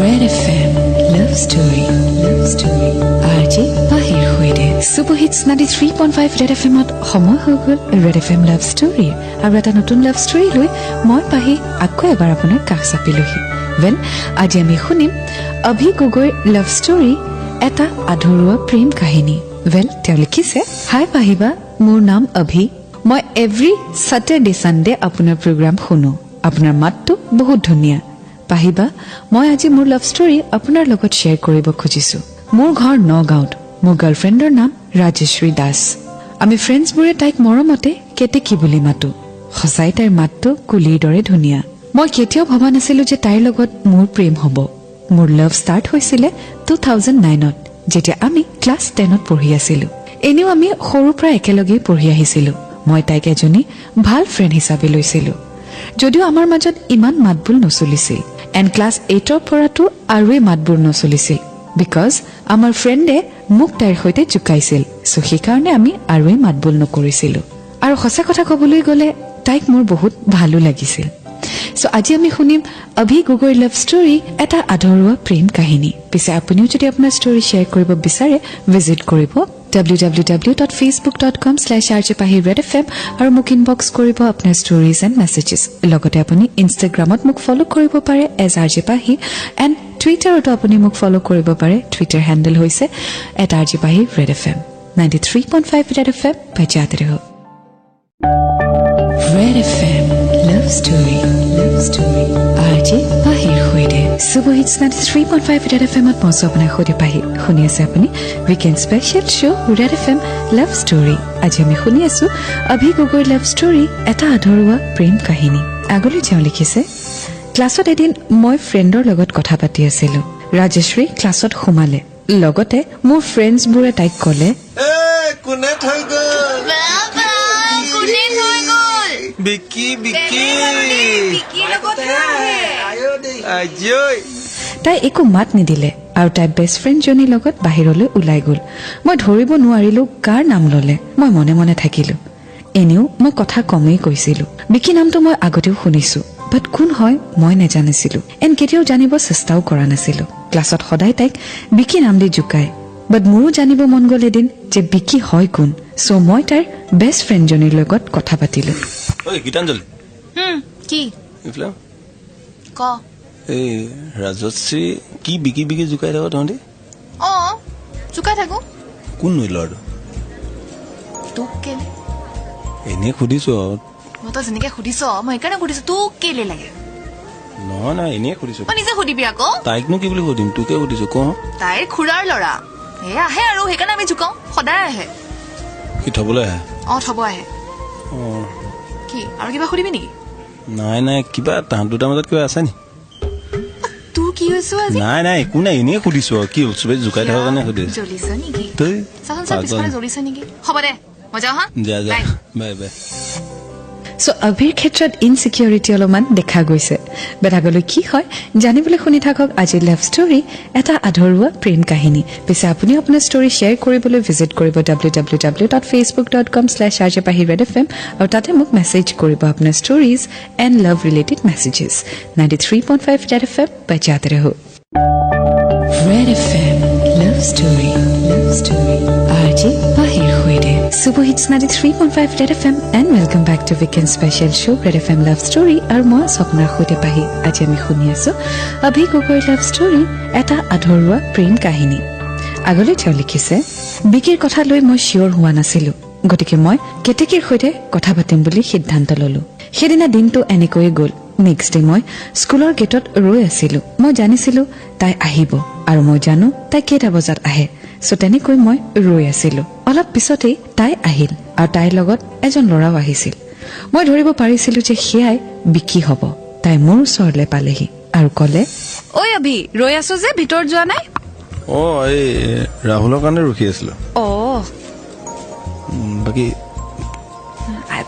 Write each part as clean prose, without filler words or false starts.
Red FM love story, love story, RJ পাহিৰ সৈতে super hits 93.5 Red এফএমত। সময় হৈ গ'ল Red F M love story আৰু এটা নতুন লাভ ষ্টৰী লৈ মই পাহি আকৌ এবাৰ আপোনাৰ কাষ চাপিলোহি। ৱেল, আজি আমি শুনিম অভি গগৈৰ লাভ ষ্টৰী, এটা আধৰুৱা প্ৰেম কাহিনী। ৱেল, তেওঁ লিখিছে, "হাই পাহিবা, মোৰ নাম অভি। মই এভৰি ছেটাৰডে ছানডে আপোনাৰ প্ৰগ্ৰাম শুনো। আপোনাৰ মাতটো বহুত ধুনীয়া। পাহিবা, মই আজি মোৰ লাভ ষ্টৰী আপোনাৰ লগত শ্বেয়াৰ কৰিব খুজিছো। মোৰ ঘৰ নগাঁৱত। মোৰ গাৰ্লফ্ৰেণ্ডৰ নাম ৰাজেশ্ৰী দাস। আমি ফ্ৰেণ্ডছবোৰে তাইক মৰমতে কেতেকী বুলি মাতো। সঁচাই তাইৰ মাতটো কুলিৰ দৰে ধুনীয়া। মই কেতিয়াও ভবা নাছিলো যে তাইৰ লগত মোৰ প্ৰেম হ'ব। মোৰ লাভ ষ্টাৰ্ট হৈছিলে 2009ত, যেতিয়া আমি ক্লাছ 10ত পঢ়ি আছিলো। এনেও আমি সৰুৰ পৰা একেলগেই পঢ়ি আহিছিলো। মই তাইক এজনী ভাল ফ্ৰেণ্ড হিচাপে লৈছিলো, যদিও আমাৰ মাজত ইমান মাতবোল নচলিছিল। এণ্ড ক্লাছ 8ৰ পৰাতো আৰুৱেই মাতবোল নচলিছিল, because আমাৰ ফ্ৰেণ্ডে মোক তাইৰ সৈতে জোকাইছিল। চ' সেইকাৰণে আমি আৰুৱেই মাতবোল নকৰিছিলো। আৰু সঁচা কথা ক'বলৈ গ'লে তাইক মোৰ বহুত ভালো লাগিছিল।" চ' আজি আমি শুনিম অভি গগৈৰ লাভ ষ্টৰী, এটা আধৰুৱা প্ৰেম কাহিনী। পিছে আপুনিও যদি আপোনাৰ ষ্টৰী শ্বেয়াৰ কৰিব বিচাৰে, ভিজিট কৰিব www.facebook.com/RJPahiRedFM আৰু মোক ইনবক্স কৰিব আপোনাৰ ষ্টৰিজ এণ্ড মেছেজেছ। লগতে আপুনি ইনষ্টাগ্ৰামত মোক ফ'ল' কৰিব পাৰে এজ আৰ জে পাহি, এণ্ড টুইটাৰতো আপুনি মোক ফ'ল' কৰিব পাৰে। টুইটাৰ হেণ্ডেল হৈছে @RJPahiRedFM। 93.5 Red FM बजाते रहो। Red FM love story, love story, RJ পাহিৰ সৈতে super hits 93.5 red এফএমত মই আছো আপোনাৰ সৈতে পাহি। শুনি আছে আপুনি weekend special show Red FM love story। আজি আমি শুনি আছো অভি গগৈৰ লাভ ষ্টৰী, এটা আধৰুৱা প্ৰেম কাহিনী। আগলৈ তেওঁ লিখিছে, "ক্লাছত এদিন মই ফ্ৰেণ্ডৰ লগত কথা পাতি আছিলো। ৰাজেশ্ৰী ক্লাছত সোমালে। লগতে মোৰ ফ্ৰেণ্ডছবোৰে তাইক ক'লে, এ, কোনে থৈ গ'ল? কোনে থৈ গ'ল? বিকি, বিকি। বিকিৰ লগতহে আহে। আজৈ। তাই একো মাত নিদিলে আৰু তাই বেষ্ট ফ্ৰেণ্ডজনীৰ লগত বাহিৰলৈ ওলাই গ'ল। মই ধৰিব নোৱাৰিলো কাৰ নাম ল'লে। মই মনে মনে থাকিলো। এনেও মই কথা কমেই কৈছিলো। বিকি নামটো মই আগতেও শুনিছো, বাট কোন হয় মই নেজানিছিলো, এণ্ড কেতিয়াও জানিব চেষ্টাও কৰা নাছিলো। ক্লাছত সদায় তাইক বিকি নাম দি জোকায়, বাট মোৰো জানিব মন গ'ল এদিন যে বিকি হয় কোন। চ' মই তাইৰ বেষ্ট ফ্ৰেণ্ডজনীৰ লগত কথা পাতিলো। ঐ গীতাঞ্জলি। কি? এইফালে আহ। ক। এই ৰাজশ্ৰী কি বিকি বিকি জোকাই থাক তহঁতি? অ, জোকাই থাকো। কোন নো ল'ৰাটো? তোক কেলে? এনেই সুধিছো আৰু। মই তই যেনেকে সুধিছ, মই সেইকাৰণে সুধিছো, তোক কেলে লাগে? নহয় নহয়, এনেই সুধিছো। মই নিজে সুধিবি আকৌ। তাইকনো কি বুলি সুধিম? তোকে সুধিছো, ক। তাইৰ খুৰাৰ ল'ৰা। এই আহে আৰু, সেইকাৰণে আমি জোকাওঁ। সদায় আহে। সি থবলৈ আহে? অ, থব আহে। অ। কি, আৰু কিবা সুধিবি নেকি? নাই নাই, কিবা তাহাঁত দুটাৰ মাজত কিবা আছে নি? তোৰ কি হৈছে আজি? নাই নাই, একো নাই, এনেই সুধিছো আৰু। কি হ'ল, চবেই জোকাই থকাৰ কাৰণে সুধিছো। জ্বলিছ নেকি? তই চাচোন চা। পাগল। পিছফালে জ্বলিছে নেকি? হ'ব দে, মই যাওঁ হা। যা যা। বাই। Bye bye. চ' অভিৰ ক্ষেত্ৰত ইনচিকিউৰিটি অলপমান দেখা গৈছে। বাট আগলৈ কি হয় জানিবলৈ শুনি থাকক আজিৰ লাভ ষ্টৰী, এটা আধৰুৱা প্ৰেম কাহিনী। পিছে আপুনিও আপোনাৰ ষ্টৰী শ্বেয়াৰ কৰিবলৈ ভিজিট কৰিব www.facebook.com/RJPahiRedFM আৰু তাতে মোক মেছেজ কৰিব আপোনাৰ stories and love related messages। 93.5 Red FM बजाते रहो। Red FM love story, love story, RJ পাহিৰ সৈতে super hits 93.5 Red FM, and welcome back to weekend special show Red FM love story আৰু মই আছো আপোনাৰ সৈতে পাহি। আজি আমি শুনি আছো অভি গগৈৰ লাভ ষ্টৰী, এটা আধৰুৱা প্ৰেম কাহিনী। আগলৈ তেওঁ লিখিছে, "বিকিৰ কথা লৈ মই চিয়ৰ হোৱা নাছিলো, গতিকে মই কেতেকীৰ সৈতে কথা পাতিম বুলি সিদ্ধান্ত ললো। সেইদিনা দিনটো এনেকৈয়ে গ'ল। নেক্সট ডে মই স্কুলৰ গেটত ৰৈ আছিলো। মই জানিছিলো তাই আহিব আৰু মই জানো তাই কেইটা বজাত আহে। চ' তেনেকৈ মই ৰৈ আছিলো। অলপ পিছতেই তাই আহিল আৰু তাইৰ লগত এজন ল'ৰাও আহিছিল। মই ধৰিব পাৰিছিলো যে সেয়াই বিকি হ'ব। তাই মোৰ ওচৰলৈ পালেহি আৰু ক'লে, ঐ অভি, ৰৈ আছো যে, ভিতৰত যোৱা নাই? অ, এই ৰাহুলৰ কাৰণে ৰখি আছিলো। অ। বাকী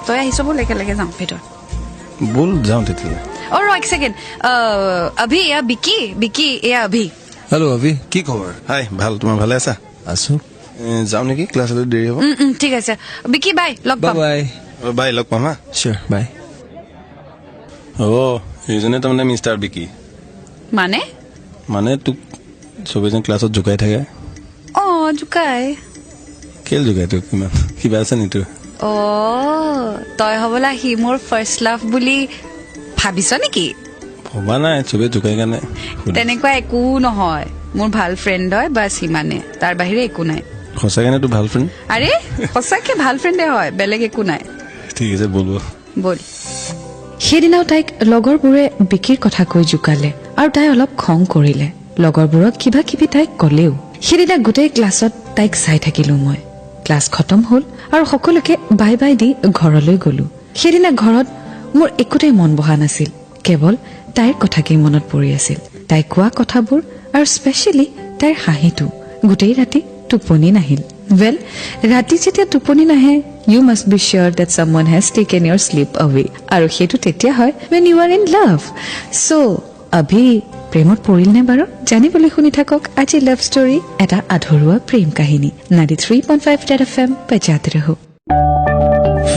তই আহিছ, ব'ল একেলগে যাওঁ ভিতৰত। ব'ল যাওঁ তেতিয়াহ'লে। অ ৰ এক ছেকেণ্ড। অভি, এয়া বিকি। বিকি, এয়া অভি। হেল্ল' অভি, কি খবৰ? হাই, ভাল। তোমাৰ ভালে আছা? আছো। যাওঁ নেকি? ক্লাছলৈ দেৰি হ'ব। উম, উম, ঠিক আছে বিকি, বাই, লগ বাই। পাম। বাই। বাই, লগ পাম হা। চিয়'ৰ, বাই। অ, এইজনে তাৰমানে মিষ্টাৰ বিকি? মানে? মানে তোক চবেই যেন ক্লাছত জোকাই থাকে? অ জোকাই। কেলে জোকাই তোক? ইমান কিবা আছে নি তোৰ? অ তই হ'বলা সি মোৰ ফাৰ্ষ্ট লাভ বুলি ভাবিছ নেকি? ভবা নাই, চবেই জোকাই কাৰণে। তেনেকুৱা একো নহয়, মোৰ ভাল ফ্ৰেণ্ড হয় বাছ সিমানে, তাৰ বাহিৰে একো নাই। সঁচাকে নে তোৰ ভাল ফ্ৰেণ্ড? আৰে সঁচাকে ভাল ফ্ৰেণ্ডে হয়, বেলেগ একো নাই। ঠিক আছে বল বল। সেইদিনাও তাইক লগৰবোৰে বিকিৰ কথা কৈ জোকালে আৰু তাই অলপ খং কৰিলে। লগৰবোৰক কিবা কিবি তাইক ক'লেও। সেইদিনা গোটেই ক্লাছত তাইক চাই থাকিলো মই। ক্লাছ খতম হ'ল আৰু সকলোকে বাই বাই the ঘৰলৈ গলো। সেইদিনা ঘৰত মোৰ একোতেই মন বহা নাছিল, কেৱল তাইৰ কথাকেই মনত পৰি আছিল। তাই কোৱা কথাবোৰ আৰু স্পেচিয়েলি তাইৰ হাঁহিটো। গোটেই ৰাতি টোপনি নাহিল। ৱেল, ৰাতি যেতিয়া টোপনি নাহে, you must be sure that someone has taken your sleep away. আৰু সেইটো তেতিয়া হয় when you are in love. So, অভি প্ৰেমত পৰিল নে বাৰু? জানিবলৈ শুনি থাকক আজি লাভ ষ্টৰী, এটা আধৰুৱা প্ৰেম কাহিনী। 93.5 Red FM বজাতে ৰহো।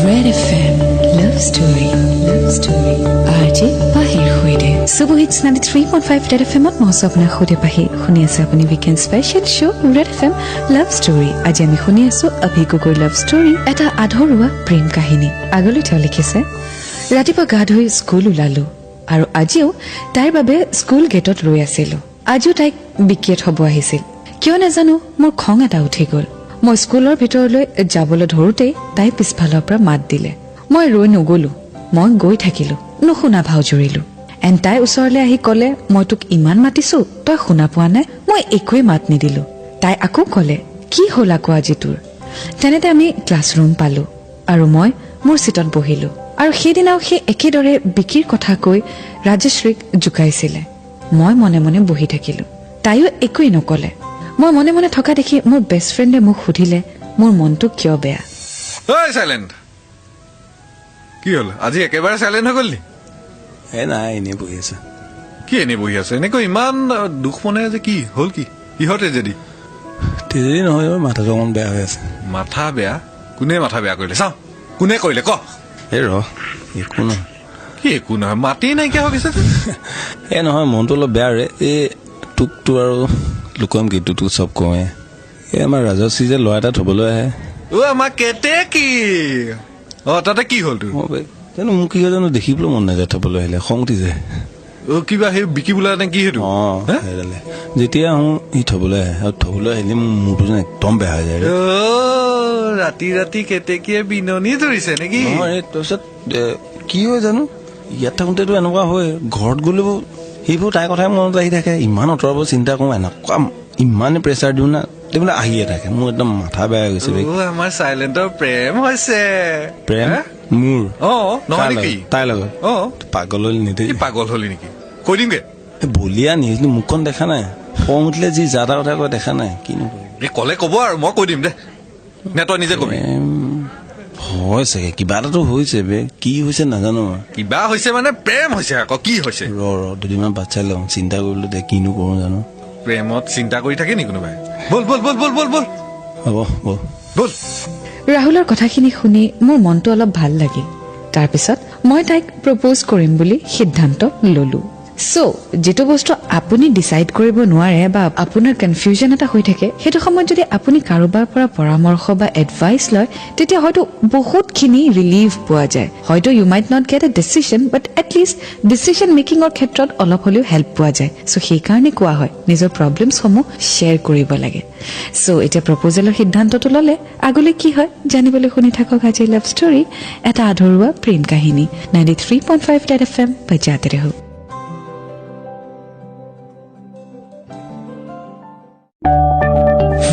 Red FM love story, love story, RJ পাহিৰ সৈতে super hits 93.5 red এফএমত মই আছো আপোনাৰ সৈতে পাহি। শুনি আছে আপুনি weekend special show Red FM love story. আজি আমি শুনি আছো অভি গগৈৰ লাভ ষ্টৰী, এটা আধৰুৱা প্ৰেম কাহিনী। আগলৈ তেওঁ লিখিছে, ৰাতিপুৱা গা ধুই স্কুল ওলালো আৰু আজিও তাইৰ বাবে স্কুল গেটত ৰৈ আছিলো। আজিও তাইক বিকিয়ে থব আহিছিল। কিয় নাজানো মোৰ খং এটা উঠি গ'ল। মই স্কুলৰ ভিতৰলৈ যাবলৈ ধৰোঁতেই তাই পিছফালৰ পৰা মাত দিলে। মই ৰৈ নগলো, মই গৈ থাকিলো, নুশুনা ভাও জুৰিলো। এণ্ড তাই ওচৰলৈ আহি ক'লে, মই তোক ইমান মাতিছো, তই শুনা পোৱা নাই? মই একোৱেই মাত নিদিলো। তাই আকৌ ক'লে, কি হ'ল আকৌ আজি তোৰ? তেনেতে আমি ক্লাছৰুম পালো আৰু মই মোৰ চিটত বহিলো। আৰু সেইদিনাও সেই একেদৰে বিকিৰ কথা কৈ ৰাজশ্ৰীক জোকাইছিলে। মই মনে মনে বহি থাকিলো, তাইও একোৱেই নকলে। মই মনে মনে থকা দেখি মোৰ বেষ্ট ফ্ৰেণ্ডে মোক সুধিলে মোৰ মনটো কিয় বেয়া। কি হ'ল আজি একেবাৰে চাইলেণ্ট হৈ গ'ল নি? এ নাই, এনেই বহি আছে। কি এনেই বহি আছে? এনেকৈ ইমান দুখ মনে যে কি হ'ল? কি কিহৰ ট্ৰেজেডি? ট্ৰেজেডি নহয়, মাথাটো অকণমান বেয়া হৈ আছে। মাথা বেয়া? কোনে মাথা বেয়া কৰিলে চাওঁ, কোনে কৰিলে ক? এই ৰ, একো নহয়। কি একো নহয়? মাতেই নাইকিয়া হৈ গৈছে। এই নহয়, মনটো অলপ বেয়া ৰে। এই তোকতো আৰু লুকুৱাম কি, তোক চব কওঁৱে। এই আমাৰ ৰাজশ্ৰী যে ল'ৰা এটা থ'বলৈ আহে। অ' আমাৰ কেতেকী। অ তাতে কি হ'ল তোৰ? জানো মোক কি হয় জানো, দেখিবলৈ মন নাযায় থ'বলৈ আহিলে, খং উঠি যায়। অ কিবা সেই বিকি বোলা নে কি সেইটো? অ সেইডালে যেতিয়া আহোঁ সি থ'বলৈ আহে, আৰু থ'বলৈ আহিলে মোৰ মূৰটো যেন একদম বেয়া হৈ যায়। ৰাতি ৰাতি কেতেকীয়ে বিননি ধৰিছে নেকি? নহয়, তাৰপিছত কি হয় জানো, ইয়াত থাকোঁতেতো এনেকুৱা হয়, ঘৰত গ'লেও সেইবোৰ তাইৰ কথাই মনত আহি থাকে। ইমান আঁতৰাব চিন্তা কৰোঁ, এনেকুৱা ইমানে প্ৰেছাৰ দিওঁ না, এইবিলাক আহিয়ে থাকে। মোৰ একদম মাথা বেয়া হৈ গৈছে। আমাৰ চাইলেণ্টৰ প্ৰেম হৈছে। প্ৰেম মোৰ? অ নহয় নেকি? তাইৰ লগত? অ পাগল হলি নেকি? পাগল হলি নেকি? কৈ দিমগে। বলিয়া নি, মুখখন দেখা নাই, খং উঠিলে যি যা তা কথা কয় দেখা নাই। কিনো ক'লে ক'ব আৰু, মই কৈ দিম দে, নে তই নিজে কবি? হয় চাগে, কিবা এটাতো হৈছে বে, কি হৈছে নাজানো। কিবা হৈছে মানে প্ৰেম হৈছে আকৌ, কি হৈছে? ৰ ৰ দুদিনমান বাদ চাই লওঁ, চিন্তা কৰিলো দে, কিনো কৰোঁ জানো। প্ৰেমত চিন্তা কৰি থাকে নি কোনোবাই? বল বল বল বল বল বল। হ'ব বল বল। ৰাহুলৰ কথাখিনি শুনি মোৰ মনটো অলপ ভাল লাগিল। তাৰপিছত মই তাইক প্ৰপ'জ কৰিম বুলি সিদ্ধান্ত ললো। চ' যিটো বস্তু আপুনি ডিচাইড কৰিব নোৱাৰে বা আপোনাৰ কনফিউজন এটা হৈ থাকে, সেইটো সময়ত যদি আপুনি কাৰোবাৰ পৰা পৰামৰ্শ বা এডভাইচ লয়, তেতিয়া হয়তো বহুতখিনি ৰিলিভ পোৱা যায়। হয়তো you might not get a decision, but at least decision মেকিঙৰ ক্ষেত্ৰত অলপ হ'লেও হেল্প পোৱা যায়। চ' সেইকাৰণে কোৱা হয় নিজৰ প্ৰব্লেমছসমূহ শ্বেয়াৰ কৰিব লাগে। চ' এতিয়া প্ৰপ'জেলৰ সিদ্ধান্তটো ল'লে, আগলৈ কি হয় জানিবলৈ শুনি থাকক আজি লাভ ষ্টৰী, এটা আধৰুৱা প্ৰেম কাহিনী। 93.5 ৰেড এফ এম বজাতে ৰহো।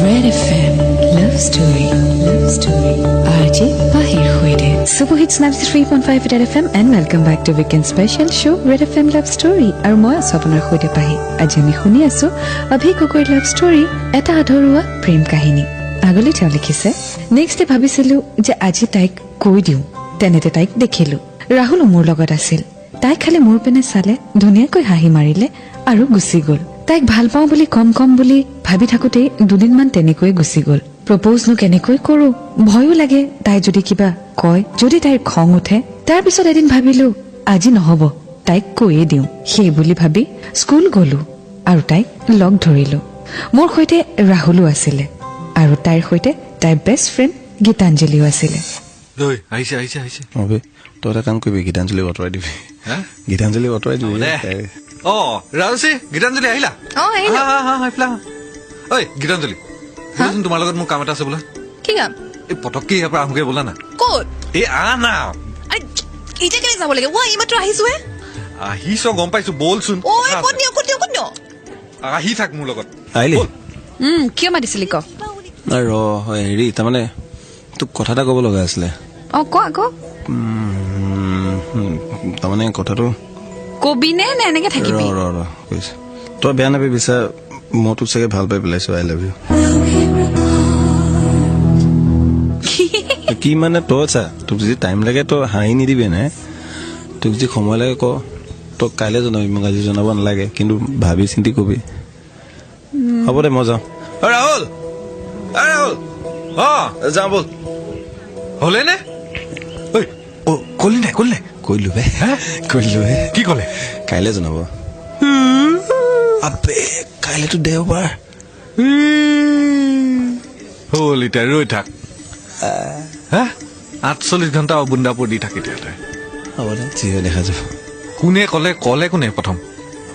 Red FM Love Story, Love Story, RJ পাহিৰ সৈতে Super Hits 93.5 Red FM and welcome back to Weekend Special Show Red FM Love Story। আৰু মই আছো আপোনাৰ সৈতে পাহি। আজি আমি শুনি আছো অভি গগৈৰ লাভ ষ্টৰী, এটা আধৰুৱা প্ৰেম কাহিনী। আগলৈ তেওঁ লিখিছে, নেক্সট ডে ভাবিছিলো যে আজি তাইক কৈ দিওঁ। তেনেতে তাইক দেখিলো, ৰাহুলো মোৰ লগত আছিল। তাই খালি মোৰ পিনে চালে, ধুনীয়াকৈ হাঁহি মাৰিলে আৰু গুচি গ'ল। তাইক ভাল পাওঁ বুলি কম কম বুলি ভাবি থাকোঁতেই দুদিনমান তেনেকৈয়ে গুচি গ'ল। প্ৰপ'জনো কেনেকৈ কৰোঁ, ভয়ো লাগে তাই যদি কিবা কয়, যদি তাইৰ খং উঠে। তাৰপিছত এদিন ভাবিলো আজি নহ'ব, তাইক কৈয়ে দিওঁ। সেই বুলি ভাবি স্কুল গ'লো আৰু তাইক লগ ধৰিলোঁ। মোৰ সৈতে ৰাহুলো আছিলে আৰু তাইৰ সৈতে তাইৰ বেষ্ট ফ্ৰেণ্ড গীতাঞ্জলিও আছিলে। তই এটা কাম কৰিবি, গীতাঞ্জলি আঁতৰাই দিবি। গীতাঞ্জলি আঁতৰাই দিবি। অ ৰাজশ্ৰী, গীতাঞ্জলি আহিলা? ঐ গীতাঞ্জলি, তোমাৰ লগত মোৰ কাম এটা আছে বোলা। কি কাম? এই পটককে ইয়াৰ পৰা আহোগে বোলা না। ক'ত? এই আহ না। এতিয়া কেলে যাব লাগে? এইমাত্ৰ আহিছোহে। আহিছ গম পাইছো, বলচোন। আহি থাক মোৰ লগত। আহিলি? কিয় মাতিছিলি ক? ৰ হেৰি, তাৰমানে তোক কথা এটা ক'ব লগা আছিলে। অ ক আকৌ। তাৰমানে কথাটো কবি নে নে এনেকে থাকিবি? ৰ ৰ কৈছো, তই বেয়া নাপাবি বিচাৰ, মই তোক চাগে ভাল পাই পেলাইছো। I love you. কি মানে তই চা, তোক যদি টাইম লাগে তই হাঁহি নিদিবি নে, তোক যদি সময় লাগে ক, তই কাইলৈ জনাবি, মোক আজি জনাব নালাগে, কিন্তু ভাবি চিন্তি কবি। হ'ব দে, মই যাওঁ। অ ৰাহুল, অ ৰাহুল, অ যাওঁ ব'ল। হ'লে নে? ঐ অ কলি নাই? কলি নাই? কৰিলো বে, কৰিলো বে। কি ক'লে? কাইলৈ জনাব। আবে কাইলৈতো দেওবাৰ। হ'ল এতিয়া ৰৈ থাক। হা 48 ঘণ্টা বুন্দাপুৰ দি থাক এতিয়া তই। হ'ব দে, যি হয় দেখা যাব। কোনে ক'লে? ক'লে কোনে প্ৰথম?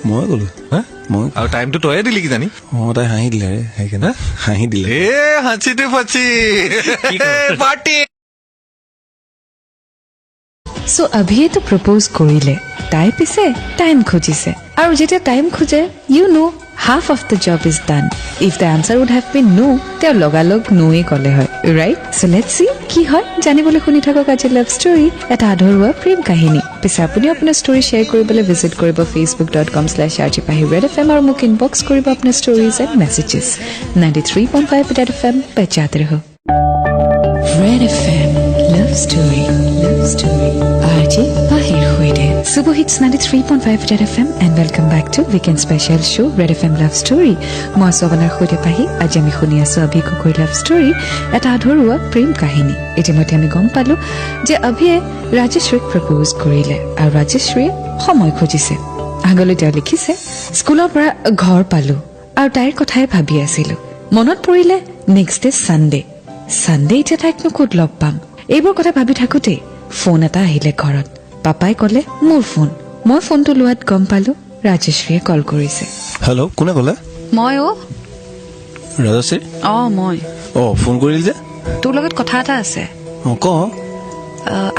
মই ক'লো। হা মই? আৰু টাইমটো তয়ে দিলি কিজানি। অ তাই হাঁহি দিলে ৰে, সেইকাৰণে হাঁহি দিলে। এ হাঁচিটো ফাঁচি পাৰ্টি। চ' অভিয়েতো প্ৰপ'জ কৰিলে, তাই পিছে টাইম খুজিছে, আৰু যেতিয়া টাইম খোজে, you know half of the job is done. If the answer would have been no, তেওঁ লগালগ নোয়ে ক'লে হয়, ৰাইট? চ' let's C কি হয়, জানিবলৈ শুনি থাকক আজি লাভ ষ্টৰী, এটা আধৰুৱা প্ৰেম কাহিনী। পিছে আপুনি আপোনাৰ ষ্টৰী শ্বেয়াৰ কৰিবলৈ ভিজিট কৰিব facebook.com/RJ Pahi Red FM আৰু মোক ইনবক্স কৰিব আপোনাৰ stories and messages. 93.5 Red F M বজাতে ৰহো। Red FM love story, love story, RJ পাহিৰ সৈতে। Super hits 93.5 Red FM and welcome back to weekend special show Red FM love story. মই আছোঁ আপোনাৰ সৈতে পাহি। আজি আমি শুনি আছোঁ অভি গগৈৰ লাভ ষ্টৰী, এটা আধৰুৱা প্ৰেম কাহিনী। ইতিমধ্যে আমি গম পালোঁ যে অভিয়ে ৰাজশ্ৰীক প্ৰপ'জ কৰিলে আৰু ৰাজশ্ৰীয়ে সময় খুজিছে। আগলৈ তেওঁ লিখিছে, স্কুলৰ পৰা ঘৰ পালোঁ আৰু তাইৰ কথাই ভাবি আছিলোঁ। মনত পৰিলে নেক্সট ডে ছানডে। ছানডে এতিয়া তাইকনো ক'ত লগ পাম? এইবোৰ কথা ভাবি থাকোঁতেই ফোন এটা আহিলে ঘৰত। পাপাই ক'লে মোৰ ফোন। মই ফোনটো লোৱাত গম পালো ৰাজশ্ৰীয়ে কল কৰিছে। হেল্ল', কোনে ক'লে? মই। অ ৰাজশ্ৰী? অ মই। অ ফোন কৰিলি যে? তোৰ লগত কথা এটা আছে। অ ক।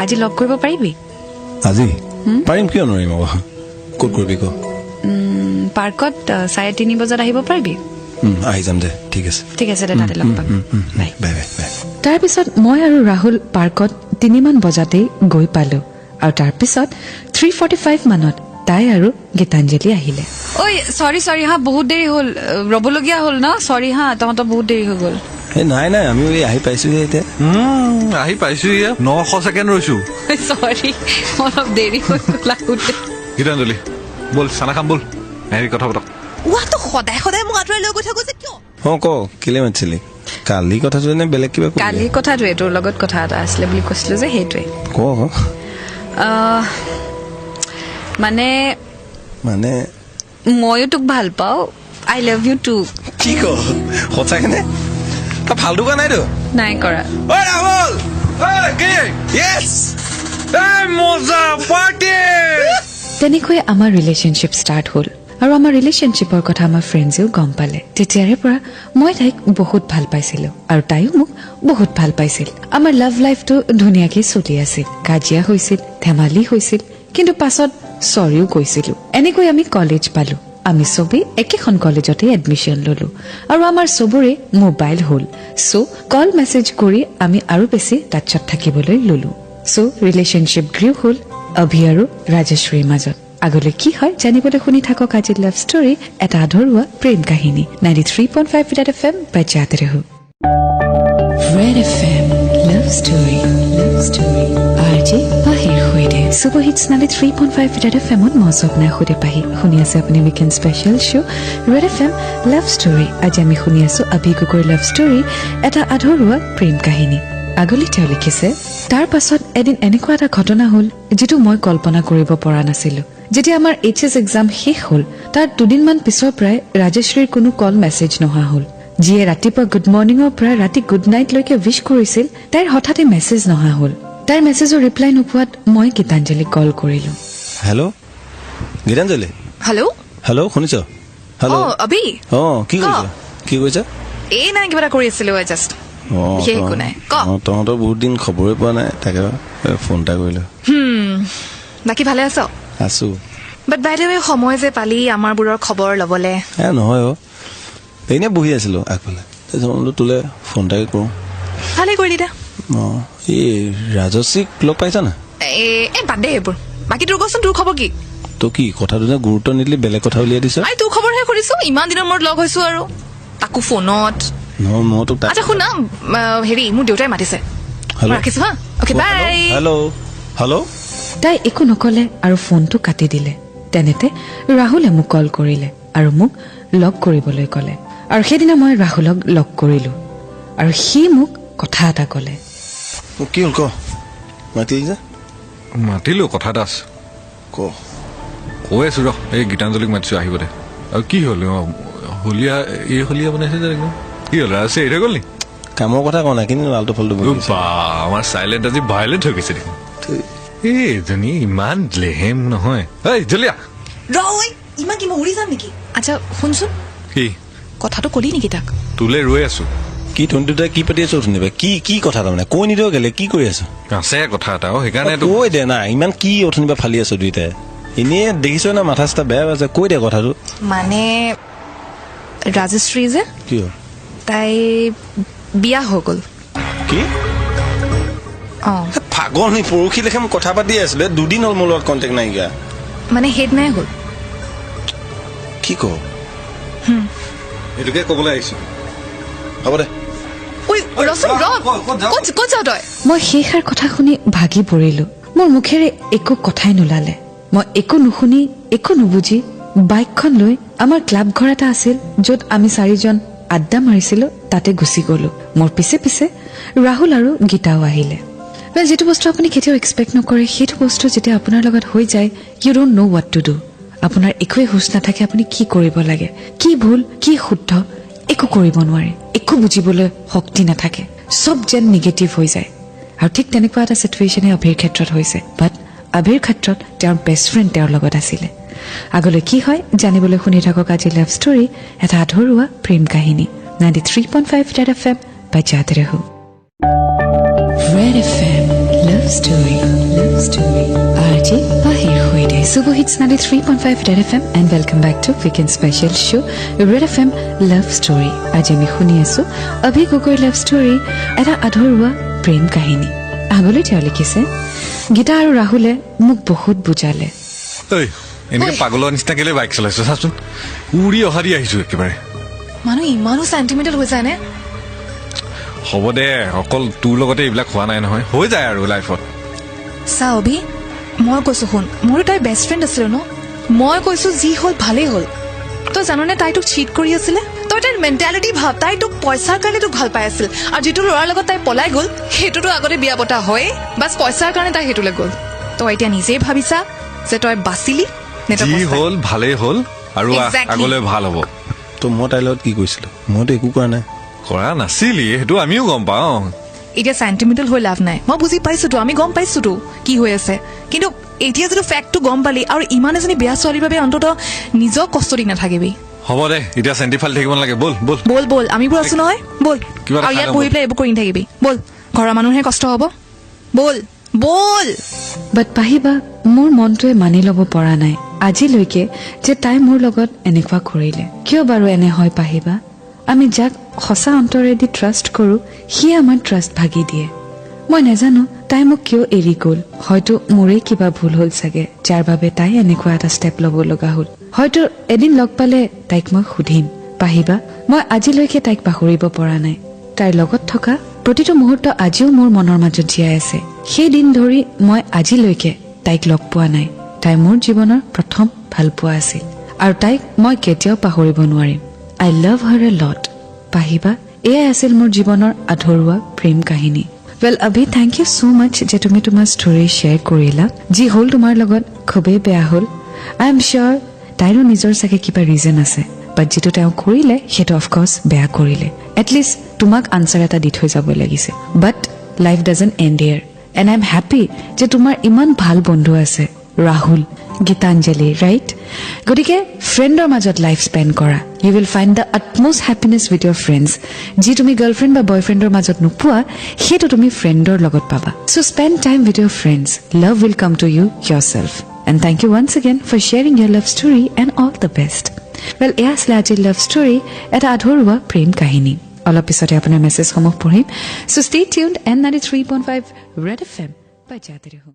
আজি লগ কৰিব পাৰিবি? আজি পাৰিম, কিয় নোৱাৰিম আকৌ। ক'ত কৰিবি ক? পাৰ্কত 3:30 বজাত আহিব পাৰিবি? আহি যাম দে। ঠিক আছে, ঠিক আছে দে, তাতে লগ পাম। Bye bye bye. তাৰপিছত মই আৰু ৰাহুল পাৰ্কত 3মান বজাতেই গৈ পালো আৰু তাৰপিছত 3:45 মানত তাই আৰু গীতাঞ্জলি আহিলে। ঐ চৰি চৰি হা, বহুত দেৰি হ'ল, ৰ'বলগীয়া হ'ল ন? চৰি হা, তহঁতৰ বহুত দেৰি হৈ গ'ল। এই নাই নাই, আমিও এই আহি পাইছোহে এতিয়া। আহি পাইছো, 900 ছেকেণ্ড ৰৈছো। চৰি, অলপ দেৰি হৈ গ'ল আহোঁতে। গীতাঞ্জলি ব'ল, চানা খাম ব'ল, হেৰি কথা পাতক। ৱাটো সদায় সদায় মোক আঁতৰাই লৈ গৈ থাকো যে কিয়? অ ক, কেলে মাতিছিলি? কালি কথাটো নে বেলেগ কিবা? কালি কথাটোৱে, তোৰ লগত কথা এটা আছিলে বুলি কৈছিলো যে, সেইটোৱে। ক। মানে মানে ময়ো তোক ভাল পাওঁ। I love you too. কি ক, সঁচাকে নে? তই ফাল্টু কোৱা নাইতো? নাই কৰা। ঐ ৰাহুল, ঐ কি? য়েছ, এই মজা পাৰ্টি। তেনেকৈ আমাৰ ৰিলেশ্যনশ্বিপ ষ্টাৰ্ট হ'ল আৰু আমাৰ ৰিলেশ্যনশ্বিপৰ কথা আমাৰ ফ্ৰেণ্ডছেও গম পালে। তেতিয়াৰে পৰা মই তাইক বহুত ভাল পাইছিলোঁ আৰু তাইও মোক বহুত ভাল পাইছিল। আমাৰ লাভ লাইফটো ধুনীয়াকৈ চলি আছিল। কাজিয়া হৈছিল, ধেমালি হৈছিল, কিন্তু পাছত চৰিও কৈছিলোঁ। এনেকৈ আমি কলেজ পালোঁ। আমি চবেই একেখন কলেজতে এডমিশ্যন ল'লোঁ আৰু আমাৰ চবৰে মোবাইল হ'ল। চ' কল মেছেজ কৰি আমি আৰু বেছি টাচত থাকিবলৈ ল'লোঁ। চ' ৰিলেশ্যনশ্বিপ গ্ৰীউ হ'ল অভি আৰু ৰাজশ্ৰীৰ মাজত। আগলৈ কি হয় জানিবলৈ শুনি থাকক আজি লাভ ষ্টৰী, এটা আধৰুৱা প্ৰেম কাহিনী। 93.5 ৰেড এফ এম বজাতে ৰহো। Red FM love story, love story, RJ পাহিৰ সৈতে। ছুপাৰ হিটছ 93.5 ৰেড এফ এমত মই স্বপ্নাৰ সৈতে পাহি। শুনি আছে আপুনি weekend special show Red FM love story. আজি আমি শুনি আছো অভি গগৈৰ লাভ ষ্টৰী, এটা আধৰুৱা প্ৰেম কাহিনী। আগলৈ তেওঁ লিখিছে, তাৰ পাছত এদিন এনেকুৱা এটা ঘটনা হ'ল যিটো মই কল্পনা কৰিব পৰা নাছিলো। যেতিয়া আমাৰ এইচ এছ এক্সাম শেষ হ'ল, তাৰ দুদিনমান পিছৰ পৰাই ৰাজশ্ৰীৰ কোনো কল মেছেজ নহা হ'ল। যিয়ে ৰাতিপুৱা গুড মৰ্ণিঙৰ পৰা ৰাতি গুড নাইটলৈকে উইচ কৰিছিল, তাইৰ হঠাতে মেছেজ নহা হ'ল। তাইৰ মেছেজৰ ৰিপ্লাই নোপোৱাত মই গীতাঞ্জলিক কল কৰিলো। হেল্ল' গীতাঞ্জলি। হেল্ল' হেল্ল', শুনিছ? হেল্ল' অভি। অ, কি কৰিছ? কি কৰিছ? এই নাই, কিবা এটা কৰি আছিলো জাষ্ট। একো নাই, ক। তহঁতৰ বহুত দিন খবৰে পোৱা নাই, তাকে ফোন এটা কৰিলো। বাকী ভালে আছ? আছো। বাট বাই the ৱে, সময় যে পালি আমাৰবোৰৰ খবৰ ল'বলে। নহয় অ, এনেই বহি আছিলো আগফালে, তাৰপিছত বোলো তোলে ফোন এটাকে কৰোঁ। ভালেই কৰিলি দে। অ, এই ৰাজশ্ৰীক লগ পাইছা না? এই বাদ দে সেইবোৰ, বাকী তোৰ কচোন, তোৰ খবৰ কি? তই কি কথাটো যে গুৰুত্ব নিদিলি, বেলেগ কথা উলিয়াই দিছ। আৰে তোৰ খবৰহে সুধিছো, ইমান দিনৰ মূৰত লগ হৈছো আৰু তাকো ফোনত। নহয় মই তোক। আচ্ছা শুন না, হেৰি মোৰ দেউতাই মাতিছে, ৰাখিছো। হা, অ'কে বাই। Hello' hello'. তাই একো নকলে আৰু ফোনটো কাটি দিলে। তেনেতে ৰাহুলে মোক কল কৰিলে আৰু মোক লগ কৰিবলৈ ক'লে। আৰু সেইদিনা মই ৰাহুলক লগ কৰিলো আৰু সি মোক কথা এটা ক'লে। কি হ'ল ক? মাতিলি যে? মাতিলো, কথা এটা আছে। ক। কৈ আছো ৰ, এই গীতাঞ্জলিক মাতিছো, আহিব দে। আৰু কি হ'ল, হলীয়া এই হলীয়া বনাইছে যে একদম, কি হ'ল ৰাজশ্ৰী এৰি থৈ গ'ল নি? কামৰ কথা কোৱা নাই, কিন্তু আল্টু ফাল্টু। আমাৰ চাইলেণ্ট আজি ভাইলেণ্ট হৈ গৈছে দেখোন। এই এজনী ইমান লেহেম নহয়। এই জলীয়া ৰ, ইমান কি মই উৰি যাম নেকি? আচ্ছা শুনচোন, কি কথাটো কলি নেকি তাক? তোলে ৰৈ আছো। কি তহঁতি দুটাই কি পাতি আছ অথনিপা? কি কি কথা তাৰমানে কৈ নিদিয় কেলে? কি কৰি আছ? আছে কথা এটা, সেইকাৰণে কৈ দে না। ইমান কি অথনিপা ফালি আছ দুইটাই? এনেই দেখিছ না মাথা চাথা বেয়া আছে, কৈ দে কথাটো। মানে ৰাজশ্ৰী যে, কি তাই বিয়া হৈ গ'ল। কি? অ পাগল নি? পৰহিলৈকে মই কথা পাতি আছিলো, দুদিন হ'ল মোৰ লগত কণ্টেক্ট নাইকিয়া। মানে সেইদিনাই হ'ল। কি ক? সেইটোকে ক'বলৈ আহিছো। হ'ব দে। মই সেইষাৰ কথা শুনি ভাগি পৰিলো। মোৰ মুখেৰে একো কথাই নোলালে। মই একো নুশুনি একো নুবুজি বাইকখন লৈ আমাৰ ক্লাব ঘৰ এটা আছিল য'ত আমি চাৰিজন আড্ডা মাৰিছিলো, তাতে গুচি গলো। মোৰ পিছে পিছে ৰাহুল আৰু গীতাও আহিলে। যিটো বস্তু আপুনি কেতিয়াও এক্সপেক্ট নকৰে, সেইটো বস্তু যেতিয়া আপোনাৰ লগত হৈ যায়, you don't know what to do. আপোনাৰ একোৱে হুচ নাথাকে, আপুনি কি কৰিব লাগে, কি ভুল কি শুদ্ধ, একো কৰিব নোৱাৰে, একো বুজিবলৈ শক্তি নাথাকে, চব যেন নিগেটিভ হৈ যায়। আৰু ঠিক তেনেকুৱা এটা চিটুৱেশ্যনে অভিৰ ক্ষেত্ৰত হৈছে। বাট অভিৰ ক্ষেত্ৰত তেওঁৰ বেষ্ট ফ্ৰেণ্ড তেওঁৰ লগত আছিলে। আগলৈ কি হয় জানিবলৈ শুনি থাকক আজি লাভ ষ্টৰী, এটা আধৰুৱা প্ৰেম কাহিনী। 93.5 ৰেড এফ এম বজাতে ৰহো। Red FM love story, love story, RJ পাহিৰ সৈতে super hits 93.5 Red FM and welcome back to weekend special show Red FM love story. আজি আমি শুনি আছো অভি গগৈৰ লাভ ষ্টৰী, এটা আধৰুৱা প্ৰেম কাহিনী। আগলৈ তেওঁ লিখিছে, গীতা আৰু ৰাহুলে মোক বহুত বুজালে। এনেকে পাগলৰ নিচিনা কেলে বাইক চলাইছো চাচোন, উৰি অহা দি আহিছো একেবাৰে। মানুহ ইমানো চেণ্টিমেণ্টেল হৈ যায় নে? হ'ব দে, অকল তোৰ লগতে এইবিলাক হোৱা নাই নহয়, হৈ যায় আৰু লাইফত। চা অভি, মই কৈছো শুন, মোৰো তাইৰ বেষ্ট ফ্ৰেণ্ড আছিলে ন, মই কৈছো যি হ'ল ভালেই হ'ল। তই জাননে তাই তোক চিট কৰি আছিলে? তই তাইৰ মেণ্টেলিটি ভাব, তাই তোক পইচাৰ কাৰণে তোক ভাল পাই আছিল, আৰু যিটো ল'ৰাৰ লগত তাই পলাই গ'ল সেইটোতো আগতে বিয়া পতা হয়, বাছ পইচাৰ কাৰণে তাই সেইটোলৈ গ'ল। তই এতিয়া নিজেই ভাবিছা যে তই বাচিলি নে? যি হ'ল ভালেই হ'ল আৰু আগলৈ ভাল হ'ব। তো মই তাইৰ লগত কি কৰিছিলো? মইতো একো কৰা নাই। কৰা নাছিলি, সেইটো আমিও গম পাওঁ। এতিয়া চেণ্টিমেণ্টেল হৈ লাভ নাই, মই বুজি পাইছোতো, আমি গম পাইছোতো কি হৈ আছে। কিন্তু এতিয়া যিটো ফেক্টটো গম পালি, আৰু ইমান এজনী বেয়া ছোৱালীৰ বাবে অন্ততঃ নিজক কষ্ট দি নাথাকিবি। হ'ব দে, এতিয়া চেণ্টি ফালি থাকিব নালাগে, ব'ল ব'ল ব'ল ব'ল, আমিবোৰ আছো নহয়, ব'ল। আৰু ইয়াত বহি পেলাই এইবোৰ কৰি নাথাকিবি, ব'ল, ঘৰৰ মানুহে কষ্ট হ'ব, ব'ল ব'ল। বাট পাহিবা, মোৰ মনটোৱে মানি ল'ব পৰা নাই আজিলৈকে যে তাই মোৰ লগত এনেকুৱা কৰিলে। কিয় বাৰু এনে হয় পাহিবা? আমি যাক সঁচা অন্তৰেদি ট্ৰাষ্ট কৰোঁ, সিয়ে আমাৰ ট্ৰাষ্ট ভাগি দিয়ে। মই নাজানো তাই মোক কিয় এৰি গ'ল, হয়তো মোৰেই কিবা ভুল হ'ল চাগে, যাৰ বাবে তাই এনেকুৱা এটা ষ্টেপ ল'ব লগা হ'ল। হয়তো এদিন লগ পালে তাইক মই সুধিম। পাহিবা, মই আজিলৈকে তাইক পাহৰিব পৰা নাই। তাইৰ লগত থকা প্ৰতিটো মুহূৰ্ত আজিও মোৰ মনৰ মাজত জীয়াই আছে। সেই দিন ধৰি মই আজিলৈকে তাইক লগ পোৱা নাই। তাই মোৰ জীৱনৰ প্ৰথম ভালপোৱা আছিল আৰু তাইক মই কেতিয়াও পাহৰিব নোৱাৰিম। I love her a lot. পাহিবা, এয়াই আছিল মোৰ জীৱনৰ আধৰুৱা প্ৰেম কাহিনী। Well Abhi, thank you so much যে তুমি তোমাৰ ষ্টৰী শ্বেয়াৰ কৰিলা। যি হ'ল তোমাৰ লগত খুবেই বেয়া হ'ল, I am চিয়'ৰ তাইৰো নিজৰ চাগে কিবা ৰিজন আছে, বাট যিটো তেওঁ কৰিলে সেইটো অফক'ৰ্ছ বেয়া কৰিলে। এটলিষ্ট তোমাক আনচাৰ এটা দি থৈ যাব লাগিছে। But life doesn't end here, and I am happy যে তোমাৰ ইমান ভাল বন্ধু আছে, ৰাহুল, গীতাঞ্জলি, ৰাইট? গতিকে ফ্ৰেণ্ডৰ মাজত লাইফ স্পেণ্ড কৰা। You will find the utmost happiness with your friends. যি তুমি গাৰ্লফ্ৰেণ্ড বা বয়ফ্ৰেণ্ডৰ মাজত নোপোৱা, সেইটো তুমি ফ্ৰেণ্ডৰ লগত পাবা। So spend time with your friends, love will come to you yourself. And thank you once again for sharing your love story, and all the best. Well, এয়া আছিলে আজিৰ লাভ ষ্টৰী, এটা আধৰুৱা প্ৰেম কাহিনী। অলপ পিছতে আপোনাৰ মেছেজসমূহ পঢ়িম। So stay tuned and 93.5 Red FM बजाते रहो।